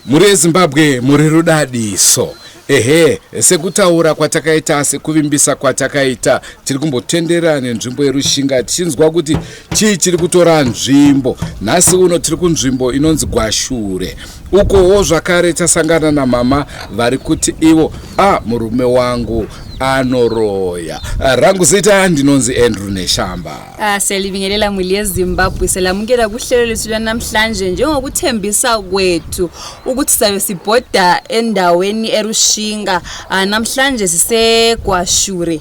Mhuri yeZimbabwe muri rudadiso. Ehe, sekutaura kwatakaita, sekuvimbisa kwatakaita, tiri kumbotendera nenzvimbo yeRushinga tichinzwa kuti chii chiri kutora nzvimbo. Nhasi uno tiri kunzvimbo inonzi Gwashure. Ukowo zvakare tasangana namama vari kuti ivo, a murume wangu anoroya. Rangu zita ndinonzi Andrew Neshamba. Ah, siyalibingelela muli yezimbabwe silamukela kuhlelo lethu lwanamhlanje njengokuthembisa kwethu ukuthi sabe sibhoda endaweni erushinga ah, namhlanje sisegwashure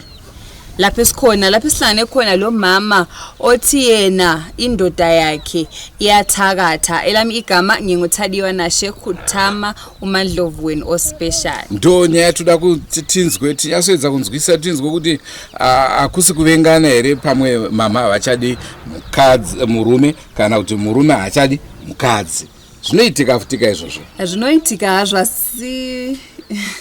lapho esikhona lapho esihlangane khona lo mama othi yena indoda yakhe iyathakatha elami igama nginguthadiwa nashe khuthama umandlovu wenu ospecial ndo nyaya toda kuti tinzwe tinyatsoedza kunzwisisa tinzwe kuti hakusi kuvengana here pamwe mama havachadi mukadzi murume kana kuti murume haachadi mukadzi zvinoitika futika izvozvo zvinoitika hazvo asi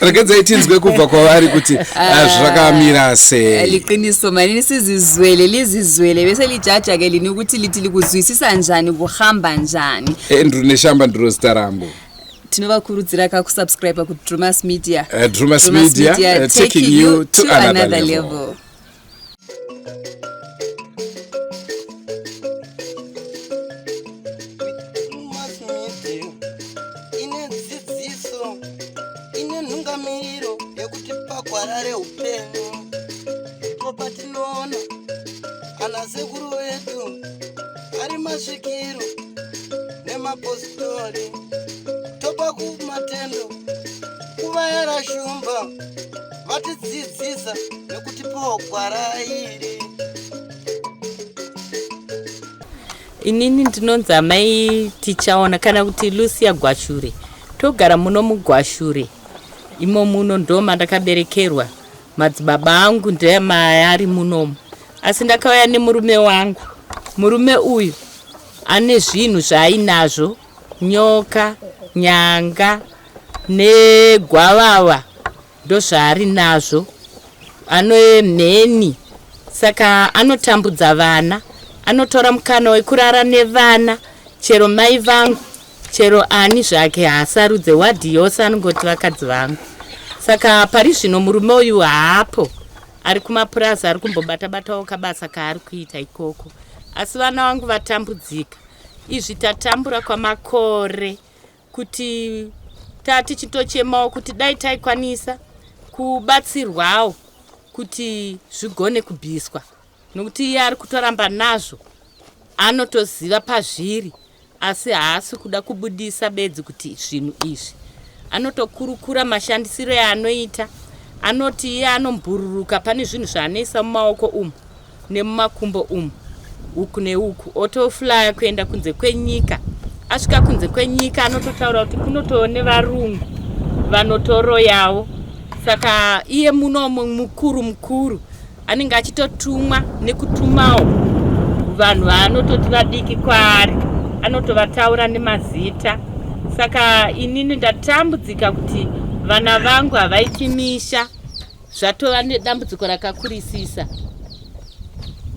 regedzai tinzwe kubva kwavari kuti ah, zvakamira sei liqiniso manini sizizwele lizizwele bese lijaja ke lini ukuthi lithi likuzwisisa njani kuhamba njani Andrew Neshamba ndiro zita rangu tinovakurudzira ka kusubscribe kudrumas media Drumas Media, taking you to another level. Drumas Media ine dzidziso ine nhungamiro yekuti pagwara reupenyu ndipo patinoona ana sekuru vedu ari masvikiro nemapositori topa kumatendo kuvayera shumba vatidzidzisa nekutipawo gwara iri. Inini ndinonzi amai Tichaona kana kuti Lucia Gwashure. Togara muno muGwashure. Imo muno ndo mandakaberekerwa. Madzibaba angu ndeamaari munomu. Asi ndakauya nemurume wangu. Murume uyu ane zvinhu zvaainazvo, nyoka, nyanga negwavava ndozvaari nazvo. Ane mheni saka anotambudza vana. Anotora mukana wekurara nevana chero mai vangu chero ani zvake haasarudze wadhi yose anongoti vakadzi vangu. Saka pari zvino murume uyu haapo ari kumapurazi ari kumbobata batawo kabasa kaari kuita ikoko asi vana vangu vatambudzika izvi tatambura kwamakore kuti tatichitochemawo kuti dai taikwanisa kubatsirwawo kuti zvigone kubviswa nokuti iye ari kutoramba nazvo anotoziva pazviri asi haasi kuda kubudisa bedzi kuti zvinhu izvi anotokurukura mashandisiro yaanoita anoti iye anombururuka pane zvinhu zvaanoisa mumaoko umu nemumakumbo umu uku neuku otoflya kuenda kunze kwenyika asvika kunze kwenyika anototaura kuti kunotoo nevarungu vanotoroyawo saka iye munomu mukuru mukuru anenge achitotumwa nekutumawo vanhu vaanototi vadiki kwaari anotovataura nemazita saka inini ndatambudzika kuti vana vangu havaiti misha zvatova nedambudziko rakakurisisa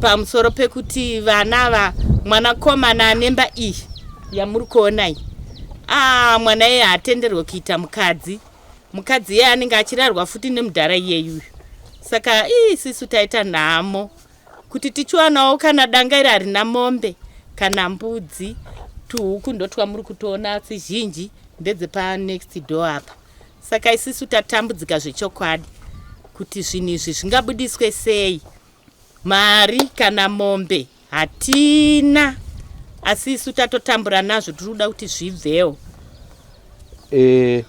pamusoro pekuti vana ava mwanakomana anemba iyi yamuri kuona iyi ah, mwana iye haatenderwe kuita mukadzi mukadzi iye anenge achirarwa futi nemudhara iyeyuyu saka isisu taita nhamo kuti tichiwanawo kana danga iri harina mombe kana mbudzi tuhuku ndotwamuri kutoona asi zhinji ndedzepanext door apa saka isisu tatambudzika zvechokwadi kuti zvinhu izvi zvingabudiswe sei mari kana mombe hatina asi isu tatotambura nazvo tiri kuda kuti zvibvewo e,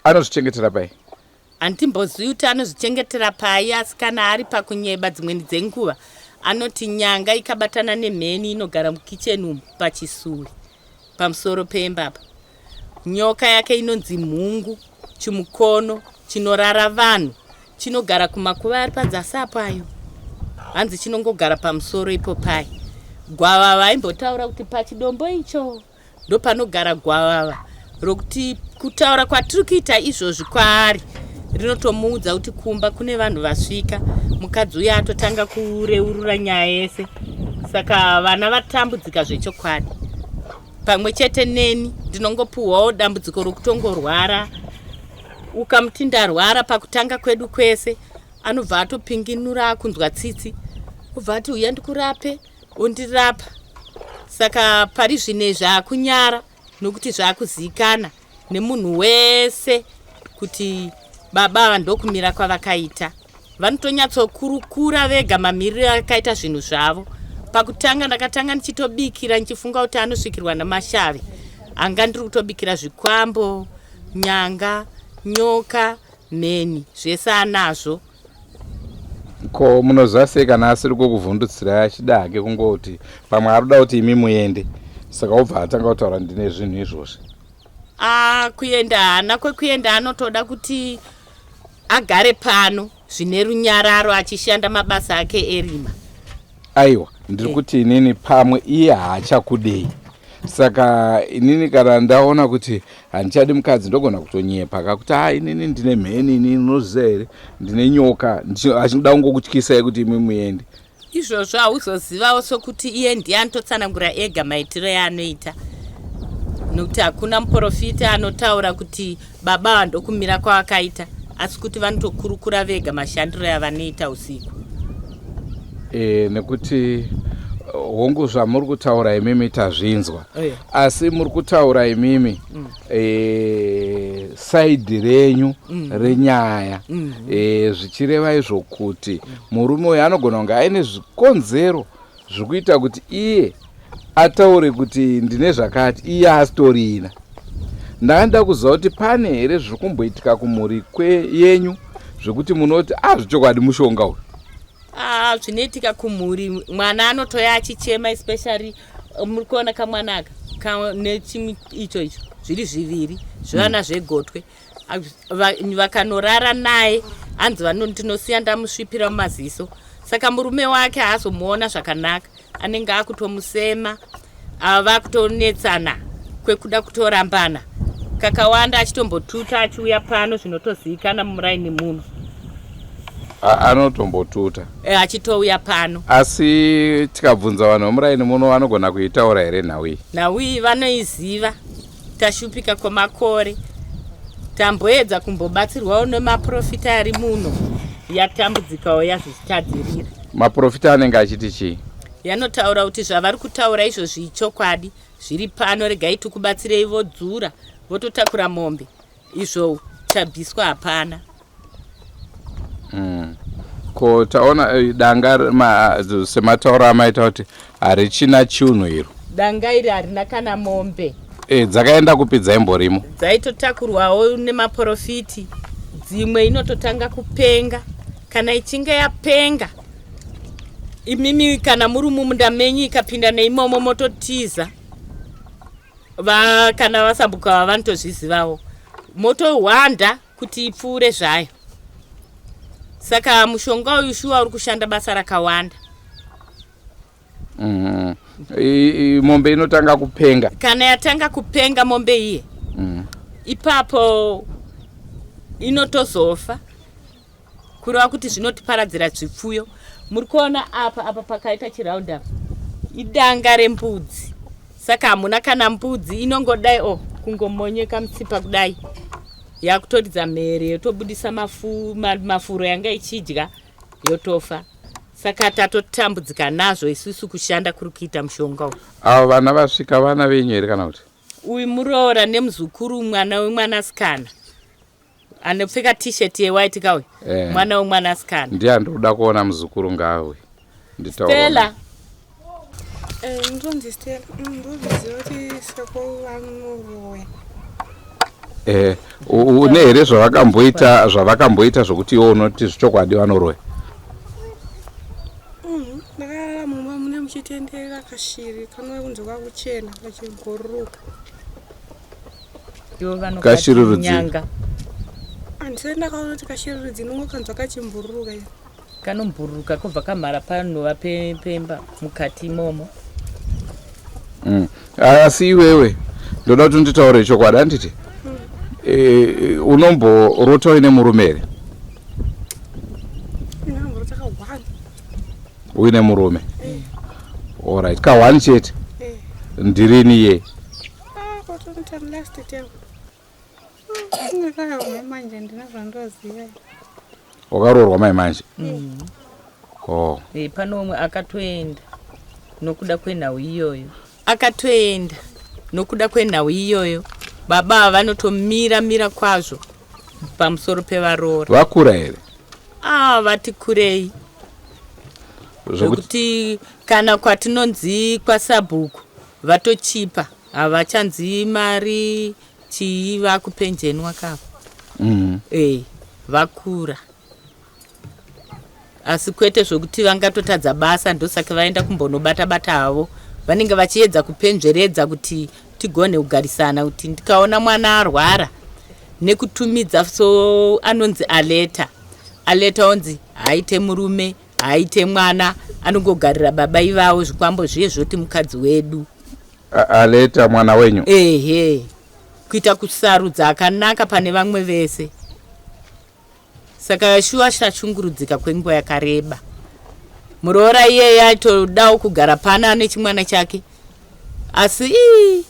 anozvichengetera pai handimbozivi kuti anozvichengetera pai asi kana ari pakunyeba dzimweni dzenguva anoti nyanga ikabatana nemheni inogara mukicheni umu pachisuwi pamusoro pemba apa Nyoka yake inonzi mhungu, chimukono chinorara vanhu chinogara kumakuva ari padzasi apo ayo. Hanzi chinongogara pamusoro ipo pai. Gwavava aimbotaura kuti pachidombo icho ndopanogara gwavava rokuti kutaura kwatiri kuita izvozvi kwaari rinotomuudza kuti kumba kune vanhu vasvika mukadzi uye atotanga kureurura nyaya yese saka vana vatambudzika zvechokwadi pamwe chete neni Ndinongopuhwawo dambudziko rokutongorwara. Ukamuti ndarwara pakutanga kwedu kwese, anobva atopinginura akunzwa tsitsi, obva ati uya ndikurape, ondirapa. Saka pari zvino izvi akunyara nokuti zvakuziikana nemunhu wese kuti baba ava ndokumira kwavakaita. Vanotonyatsokurukura vega mamiriro akaita zvinhu zvavo. Pakutanga ndakatanga ndichitobikira ndichifunga kuti anosvikirwa namashavi, anga ndiri kutobikira zvikwambo, nyanga, nyoka, mheni, zvese anazvo. Ko munoziva sei kana asiri kukuvhundutsirai achida hake kungoti pamwe ari kuda kuti imi muende, saka obva atanga kutaura ndine zvinhu izvozvi? Ah, kuenda haana kwekuenda, anotoda kuti agare pano zvine runyararo achishanda mabasa ake erima. Aiwa, ndiri kuti inini pamwe iye haachakudei, saka inini kana ndaona kuti handichadi mukadzi ndogona kutonyepa kakuti ha inini ndine mheni, inini unoziva here ndine nyoka, achida kungokutyisai kuti imi muende. Izvozvo hauzozivawo sokuti iye ndiye anototsanangura ega maitiro yaanoita, nokuti hakuna muprofita anotaura kuti baba ava ndokumira kwavakaita, asi kuti vanotokurukura vega mashandiro yavanoita usiku. E, nekuti hongu zvamuri kutaura imimi tazvinzwa, asi muri kutaura imimi e, saidhi renyu renyaya e, zvichireva izvo kuti murume uyu anogona kunge aine zvikonzero zvekuita kuti iye ataure kuti ndine zvakati, iye asitorina. Ndanga kuziva kuti pane here zviri kumboitika kumhuri yenyu zvekuti munoti a zvechokwadi mushonga uyu? Ah, zvinoitika kumhuri, mwana anotoya achichema, especially muri kuona kamwana aka nechimwe icho icho zviri zviviri zvivana zvegotwe. Vakanorara naye hanzi ndinosiya ndamusvipira mumaziso, saka murume wake haazomuona zvakanaka, anenge akutomusema, ava vakutonetsana kwekuda kutorambana kakawanda, achitombotuta achiuya pano, zvinotozivikana mumuraini muno. Anotombotuta? E, achitouya pano. Asi tikabvunza vanhu vemuraini muno vanogona kuitaura here nhau iyi? Nhau iyi vanoiziva. Tashupika kwemakore, tamboedza kumbobatsirwawo nemaprofita ari muno, yatambudzikawo yazvichitadzirira. Maprofita anenge achiti chii? Yanotaura kuti zvavari kutaura izvozvi ichokwadi, zviri pano, regai tikubatsirei, vodzura vototakura mombe, izvo chabviswa hapana. Ko taona danga sematauro amaita kuti harichina chiunhu iro? Danga iri harina kana mombe. E, dzakaenda kupi dzaimborimo? Dzaitotakurwawo nemaprofiti dzimwe. Inototanga kupenga, kana ichinge yapenga imimi kana muri mumunda menyu ikapinda neimomo mototiza. Kana vasambuka vava vanotozvizivawo, motohwanda kuti ipfuure zvayo. Saka mushonga uyu shuwa uri kushanda basa rakawanda. Mombe inotanga kupenga? Kana yatanga kupenga mombe iye, ipapo inotozofa, kureva kuti zvinotiparadzira zvipfuyo. Muri kuona apa, apa pakaita chiraundi apa idanga rembudzi, saka hamuna kana mbudzi, inongodai o kungomonyeka mutsipa kudai, yakutoridza mhere, yotobudisa mafuro yanga ichidya, yotofa. Saka tatotambudzika nazvo isusu kushanda kuri kuita mushonga uyu. Ava vana vasvika vana venyu here kana kuti? Uyu muroora nemuzukuru, mwana wemwanasikana anopfeka t-shirt yewhite kauyu. Mwana wemwanasikana. Ndiye andikuda kuona, muzukuru ngaawe. Stella. Ndonzi Stella. Ndozviziva kuti sekuru vanoroya. Eh, une here zvavakamboita zvokuti iwe unoti zvichokwadi vanoroya? Ndakarara mumba mune muchitenderera kashiri kanouya kunze kwakuchena kachibhururuka. Ivo Kashiri rudzi? Nyanga. Handisati ndakaona kuti kashiri rudzi, ndingokanzwa kachimbururuka. Kanombururuka kobva kamhara panova pemba mukati imomo. Asi iwewe ndoda kuti nditaure chokwadi, handiti? E, unomborota uine murume here? Ndingamborota ka1. Uine murume, alright, ka1 chete? Ndirini ye? Kotonditi. Last last term. Ndakaroorwa manje ndina zvandoziva. Wakaroorwa mai manje? Mm. Oh. E, pano umwe akatoenda nokuda kwenhau iyoyo. Akatoenda nokuda kwenhau iyoyo. Baba ava vanotomira mira kwazvo pamusoro pevaroora. Vakura here? Ah, vati kurei. Zvekuti kana kwatinonzi kwasabhuku vatochipa havachanzi mari chii vakupenjenwa kava mm. e, vakura asi kwete zvokuti vangatotadza basa ndosaka vaenda kumbonobata bata havo vanenge vachiedza kupenzveredza kuti tigone kugarisana kuti ndikaona mwana arwara nekutumidza so anonzi aleta aleta onzi haaite murume haaite mwana anongogarira baba ivavo zvikwambo zviye zvoti mukadzi wedu Aleta mwana wenyu? Ehe, kuita kusarudza akanaka pane vamwe vese. Saka shuwa shashungurudzika kwenguva yakareba. Muroora iyeye aitodawo kugara pano ane chimwana chake, asi ii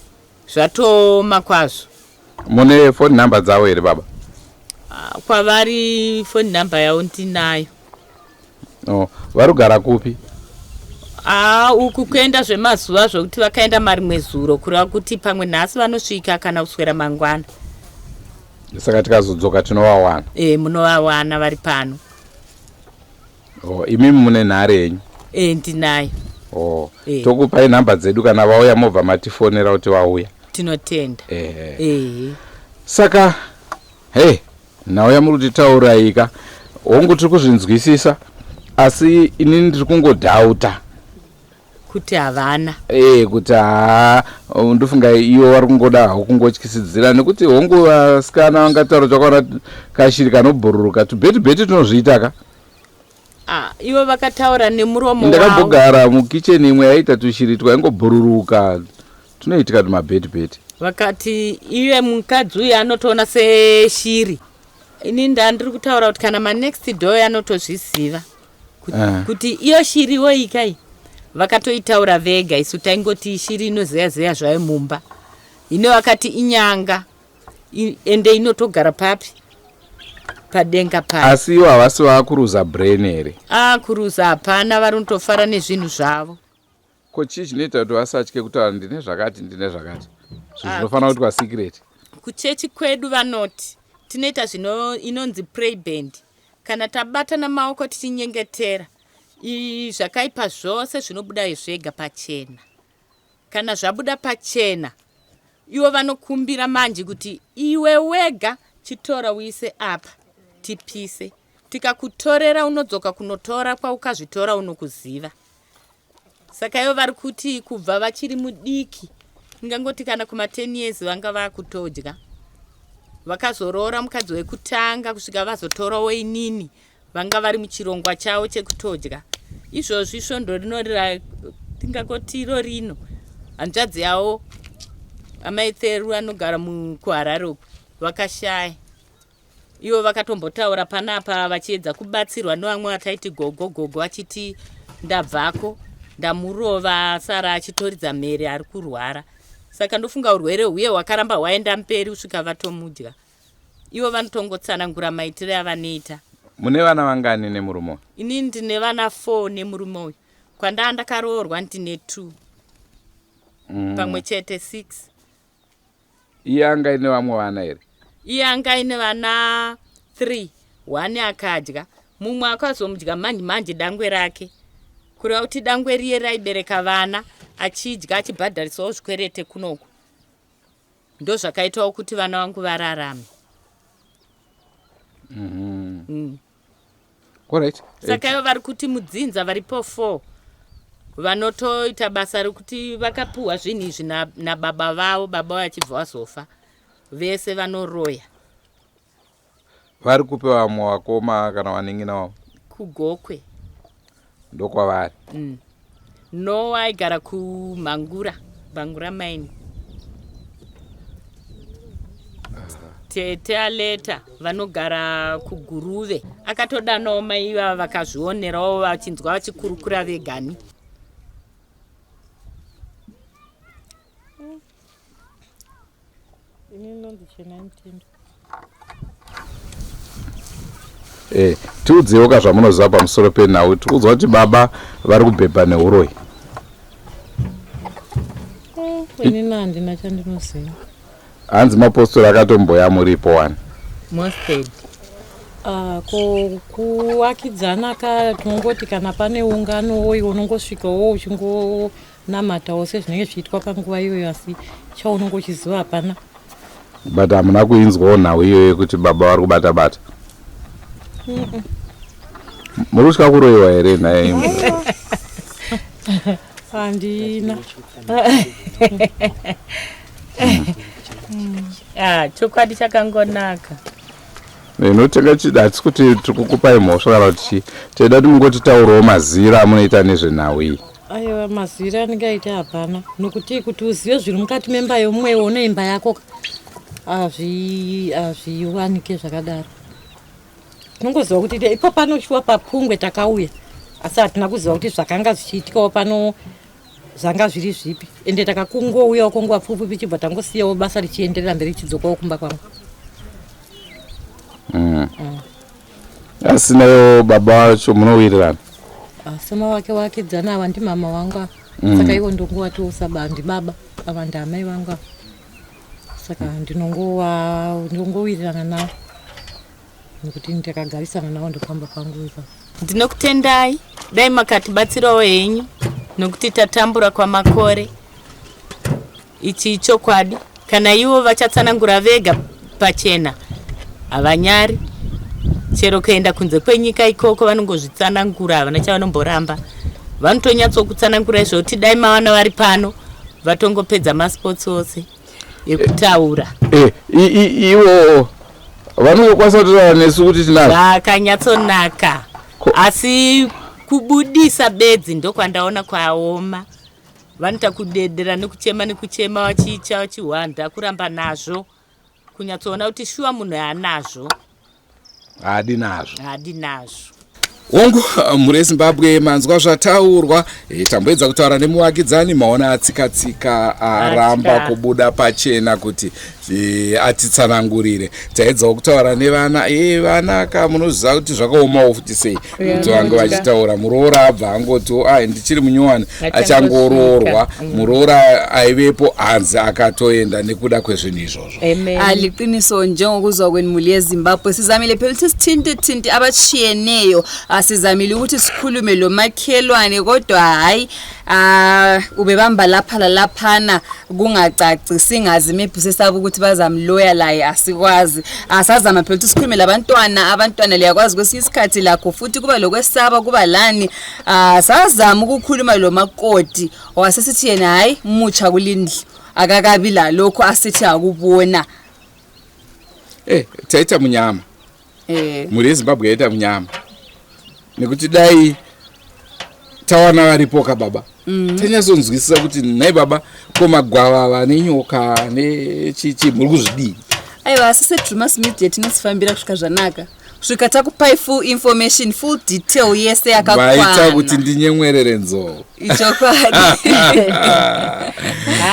zvatooma kwazvo. Mune phone number dzavo here baba? Ah, kwavari phone number yavo ndinayo. Oh, vari kugara kupi? Ah, uku kuenda zvemazuva zvokuti vakaenda marimwe zuro kureva kuti pamwe nhasi vanosvika kana kuswera mangwana. Saka tikazodzoka tinovawana? E, munovawana vari pano. Oh, imimi mune nhare yenyu? E, ndinayo. Oh, e. Tokupai nhamba dzedu kana vauya mobva matifonera kuti vauya. Tinotenda. E. E. Saka hey, Nhau yamuri kutitauraika hongu tiri kuzvinzwisisa asi inini ndiri kungodhauta kuti havana ee kuti haa ndofunga ivo vari kungoda havo kungotyisidzira nekuti hongu vasikana vangataura chakaona kashiri kanobhururuka tubheti bheti tinozviita ka Ah, ivo vakataura nemuromo ndakambogara mukicheni imwe yaiita tushiri twaingobhururuka tunoitika tumabheti bheti vakati iye mukadzi uyu anotoona seshiri ini ndandiri kutaura kuti kana manext door anotozviziva kuti, uh. kuti iyo shiriwo ikai vakatoitaura vega isu taingoti shiri inozeya zeya zvayo mumba ino vakati inyanga ende inotogara papi padenga payo asi ivo havasi vakuruza brain here ah kuruza hapana vari kutofara nezvinhu zvavo ko chii chinoita kuti vasatye kutaura ndine zvakati ndine zvakati zvinhu ah, zvinofanira kuitwa secret kuchechi kwedu vanoti tinoita zvino inonzi pray band kana tabatana maoko tichinyengetera zvakaipa zvose zvinobuda zvega pachena Kana zvabuda pachena ivo vanokumbira manje kuti iwe wega chitora uise apa tipise tikakutorera unodzoka kunotora kwaukazvitora unokuziva saka ivo vari kuti kubva vachiri mudiki ingangoti kana kuma 10 years vanga vakutodya vakazoroora mukadzi wekutanga kusvika vazotorawo inini vanga vari muchirongwa chavo chekutodya izvozvi svondo rino tingangoti iro rino hanzvadzi yavo amai Theru anogara kuHarare uku vakashaya ivo vakatombotaura panapa vachiedza kubatsirwa nevamwe vataiti gogo gogo vachiti ndabvako ndamurova sara achitoridza mhere ari kurwara saka ndofunga urwere huye hwakaramba hwaenda mberi kusvika vatomudya ivo vanotongotsanangura maitiro avanoita mune vana vangani nemurume uyu ini ndine vana four nemurume uyu kwandaa ndakaroorwa ndine two mm. pamwe chete six iye anga ine vamwe vana here iye anga ine vana three one akadya mumwe akazomudya manje manje dangwe rake kureva kuti dangwe riye raibereka vana achidya achibhadharisawo zvikwerete kunoku ndozvakaitawo kuti vana vangu vararame mm -hmm. mm. Alright. Saka ivo vari kuti mudzinza varipo four vanotoita basa rekuti vakapuhwa zvinhu izvi nababa na vavo baba vachibva vazofa vese vanoroya vari kupi vamwe vakoma kana vanin'ina vavo kugokwe ndokwavari mm. no aigara kumhangura bhangura mine tete aleta vanogara kuguruve akatodanawo mai ivava vakazvionerawo vachinzwa vachikurukura vegani Ini ndinonzi Chenai Mutendo. Eh, tiudzewo ka zvamunoziva pamusoro penhau. Tiri kuudzwa kuti baba vari kubhebha neuroyi. Inini handina chandinoziva. Hanzi mapostori akatomboya muripo wani. Mosted. Ah, ko kuwakidzana ka tinongoti kana pane ungano iwe unongosvikawo uchingonamatawo sezvinenge zvichiitwa panguva iyoyo asi chaunonge uchiziva hapana. But hamuna kuinzwawo nhau iyoyo yekuti baba vari kubata bata? Muri kutya kuroyiwa here nhai? Handina. Ah, chokwadi chakangonaka. Inotenga chida hatisi kuti tiri kukupai mhosva kana kuti chii. Taida kuti mungotitaurawo maziro amunoita nezvenhau iyi. Aiwa, mazwiro andingaita hapana nokuti kuti uzive zviri mukati memba yomumwewo neimba yako ka hazviwanike zvakadaro. Tinongoziva kuti ipo pano shuwa papungwe takauya asi hatina kuziva kuti zvakanga zvichiitikawo pano zvanga zviri zvipi ende takakungouyawo kwenguva pfupi tichibva tangosiyawo basa richienderera mberi richidzokawo kumba kwangu. Asi nayo baba vacho munowirirana? Asi mawake wakidzana ava ndimama vangu ava. Saka ivo ndongovatiwo saba ndibaba ava ndiamai vangu ava saka ndinongowirirana navo nekuti ndakagarisana navo ndofamba pangu ipapo. Ndinokutendai, dai makatibatsirawo henyu nokuti tatambura kwamakore. Ichi ichokwadi, kana ivo vachatsanangura vega pachena havanyari. Chero kuenda kunze kwenyika ikoko vanongozvitsanangura, havana chavanomboramba. Vanotonyatsokutsanangura izvo kuti dai mawana vari pano vatongopedza masports ose ekutaura. Eh, ivo vanongokwanisa kutaura nesu kuti tinazvo. Vakanyatsonaka, asi kubudisa bedzi ndokwandaona kwaoma. Vanoita kudedera nekuchema nekuchema vachicha vachihwanda kuramba nazvo, kunyatsoona kuti shuwa munhu haanazvo. Haadi nazvo. Haadi nazvo. Hongu, mhuri yeZimbabwe, manzwa zvataurwa. Tamboedza kutaura nemuvakidzani, maona atsika-tsika aramba Atya. kubuda pachena kuti atitsanangurire. Taedzawo kutaura nevana, vana ka munoziva kuti zvakaomawo futi sei kuti vange vachitaura. Muroora abva angoti a ndichiri munyowani, achangoroorwa. Muroora aivepo hanzi akatoenda nekuda kwezvinhu izvozvo. Amen. Aliqiniso, njengokuzwa kwenu muli yeZimbabwe, sizamile phela ukuthi sithinte thinte abatshiyeneyo. Sizamile ukuthi sikhulume lo makhelwane kodwa hhayi, ubebamba lapha lalaphana kungacaci, singazi maybe sesaba ukuthi bazamloya laye, asikwazi. Asazama phela ukuthi sikhulume labantwana. Abantwana liyakwazi kwesinye isikhathi lakho futhi kuba lokwesaba kuba lani. Sazama ukukhuluma lo makoti, wasesithi yena hhayi, mutsha kulindlu, akakabi lalokhu asithi akubona. Taita munyama. Mhuri yeZimbabwe yaita munyama nekuti dai tawana varipo ka baba, tanyatsonzwisisa kuti nhai baba, ko magwavava nenyoka nechichi muri kuzvidii? Aiwa, asi seDrumas Media tinosifambira kusvika zvanaka, kusvika takupai full information, full detail yese Maita kuti yakakwana. Ndinyemwerere nzou. Ichokwadi.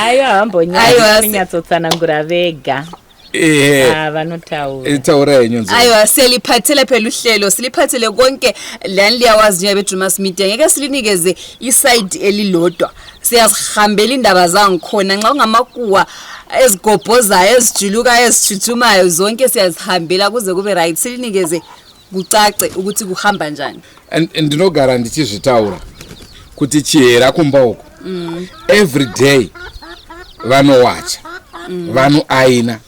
Aiwa, Aiwa, hambonyatsotsanangura vega. Ehe. Ah, vanotaura. Taura henyu, nzou. Aiwa, siyaliphathela phela uhlelo, siliphathele konke lani. Liyawazi njengabe-Drumas Media ngeke silinikeze isayidi elilodwa, siyazihambela indaba zangikhona. Nxa kungamakuwa ezigobhozayo, ezijulukayo, ezithuthumayo, zonke siyazihambela kuze kube right, silinikeze kucace ukuthi kuhamba njani. And ndinogara ndichizvitaura kuti chihera kumba uko every day vanowacha, vanoaina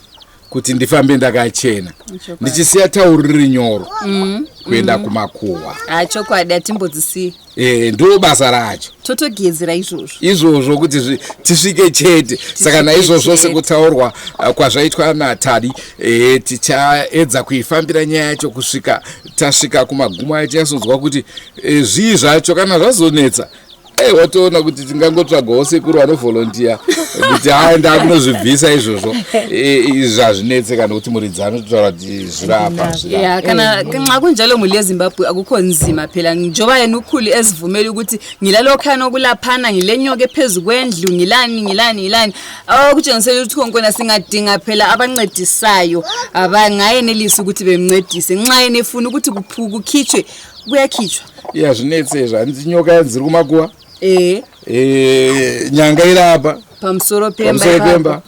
kuti ndifambe ndakachena, ndichisiya tauro riri nyoro kuenda kumakuhwa. Ha, chokwadi, hatimbodzisiyi. Ndo basa racho. Totogezera izvozvo. Izvozvo kuti tisvike chete. Saka naizvozvo, chete. Sekutaurwa kwazvaitwa naTadi, tichaedza kuifambira nyaya yacho kusvika tasvika kumagumo acho, yasonzwa kuti zvii zvacho. Kana zvazonetsa, Watoona kuti tingangotsvagawo sekuru vanovolontiya kuti haa ndakunozvibvisa izvozvo. Izvi hazvinetse kana kuti muridzi anototaura kuti zvirapa zvirapa. Ya, kana nxa kunjalo muli yezimbabwe akukho nzima phela, njengoba yena ukhulu ezivumela ukuthi ngilalokhana okulaphana, ngilenyoka ephezu kwendlu, ngilani ngilani ngilani, okutshengisela ukuthi khonkona singadinga phela abancedisayo abangayenelisi ukuthi bemncedise nxa yena efuna ukuthi kukhitshwe, kuyakhitshwa. Iya, zvinetse izvo, handiti nyoka yanzi dziri kumakuwa? E. Nyanga iri apa pamusoro pemba. Pamusoro ipapo. Pemba,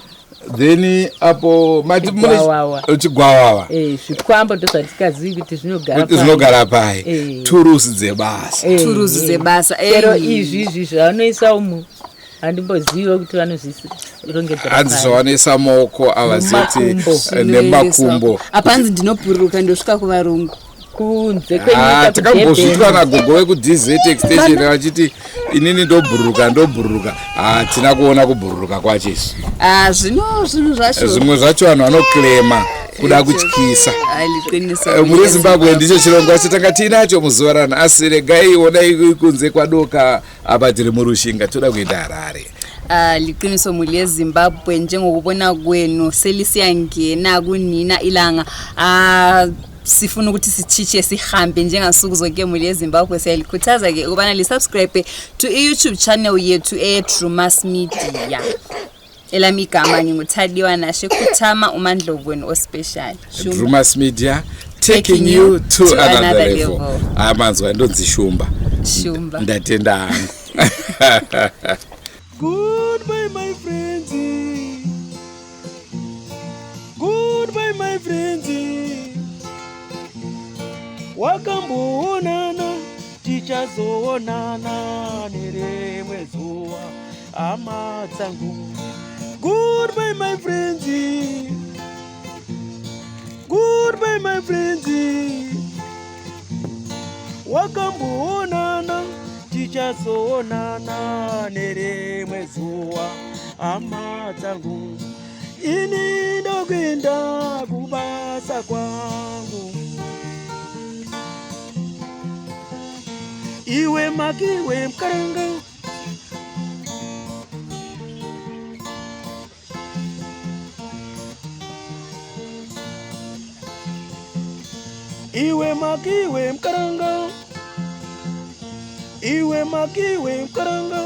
then apo mati mune Chigwavava. Chigwavava. Zvikwambo ndozvatikazivi kuti zvinogara kuti zvinogara pai. Turusi dzebasa. Turusi dzebasa. Chero izvi zvavanoisa umu handimboziviwo kuti vanozvirongedzera. Hanzi zvavanoisa maoko avaziti. Nemakumbo. Nemakumbo. Apanzi ndinobhururuka ndosvika kuvarungu. Kunze Ah, kwenyika. Takambozvitwa nagogo vekuDZ extension vachiti inini ndobhururuka, ndobhururuka, hatina kuona kubhururuka kwacho isu. Ah, zvino zvinhu zvacho Zvimwe zvacho vanhu vanoclaima kuda kutyisa. Ah, liqiniso. Muri Zimbabwe, ndicho chirongwa chatanga tiinacho muzuva ranhasi. Regai onai kunze kwadoka, apa tiri muRushinga, toda kuenda Harare. Ah, liqiniso muli yezimbabwe, njengokubona kwenu selisiyangena kunina ilanga. Ah, sifuna ukuthi sitshitshe sihambe njengasuku zonke. Muli yezimbabwe, siyalikhuthaza-ke ukubana lisubscribe to i-YouTube channel yethu e-Drumas Media. Elami igama nginguthaliwa Nashe Khuthama, uMandlovu wenu ospecial. Drumas Media, taking you to another level. Amanzwa, ndonzi Shumba. Shumba. Ndatenda hangu. Goodbye, my friends. Goodbye, my friends. Wakamboonana, tichazoonana nerimwe zuva, hama dzangu. Goodbye, my friends. Goodbye, my friends. Wakamboonana, tichazoonana nerimwe zuva, hama dzangu. Ini ndokuenda kubasa kwangu. Iwe makiwe mukaranga. Iwe makiwe mukaranga, iwe makiwe mukaranga.